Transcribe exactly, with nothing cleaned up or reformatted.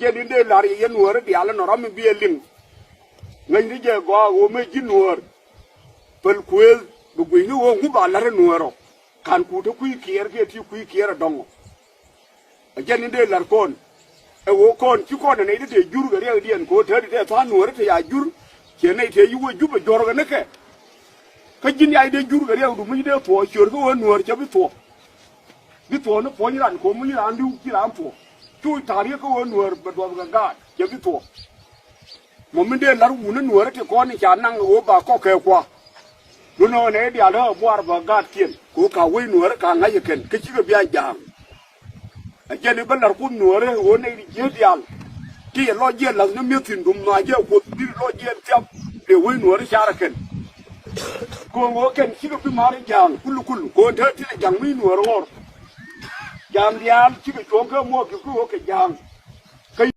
Jɛn in dee la̱r yɛ yɛn Nuäärä diaal ɛnɔ ram mi bi ɛ liŋ. Ŋäcni jɛ gɔaa ɣöö mëë ji̱ Nuäär päl kuëëth bi gui̱cni ɣöö ŋu ba la̱r ɛ Nuäär ɔ. Ka̱n kuut te kui̱ kiɛɛr kiɛ ti kui̱ kiɛɛr ɛ dɔ̱ŋ ɔ. Ɛ jɛn in dee la̱r kɔn. Ɛ ɣöö kɔn ci kɔn ɛ nɛy ti te jur kɛ riɛkdiɛn kɛ ɣöö te ti te tha̱a̱ŋ Nuäärä te ya jur. Ciɛ nɛy te yi wä jup ɛ juɔ̱r kɛ ni kɛ. Kä ji̱n yac dee jur kɛ riɛkdu mi ci dee thuɔ̱ɔ̱ ciöör kä ɣöö Nuäär cɛ bi thuɔ̱ɔ̱. Bi thuɔ̱ɔ̱ni puɔ̱ny ran ko̱m mi ran di̱w ci ran thuɔ̱ɔ̱. Cu ta̱a̱ riek kä ɣöö Nuäär bɛ duɔth kɛ gaat cɛ bi thuɔ̱ɔ̱. Mɔ min dee la̱r wuni Nuäärä ti kɔn in ca naŋ ɣöö ba kɔk kɛ kua. Lunɔ nɛ diaal ɣä buar bä gaatkiɛn kɛ ɣöö ka wec Nuäärä ka ŋa̱c ɛ kɛn kä cikɛ bia ja̱a̱ŋ. Ɛ jɛn i̱ bä la̱r kuoth Nuäärä ɣöö nɛy ti jiääk diaal. Ti yɛ lɔc jiɛn la̱th ni mi̱eth thi̱n dum nhɔac jɛ kuoth bi lɔc jiɛn thiap. Dee wec Nuäärä carɛ kɛn. Ko̱o̱ŋ ɣöö kɛn cikɛ bi ma̱a̱r i̱ ja̱a̱ŋ kul kul ko̱o̱ŋ te ti lɛ ja̱ŋ mi Nuäärä ɣɔr. Ja̱a̱ŋ diaal cikɛ cuɔ̱ɔ̱ŋ kä muɔɔk ki kui̱ ɣöö kɛ ja̱a̱ŋ.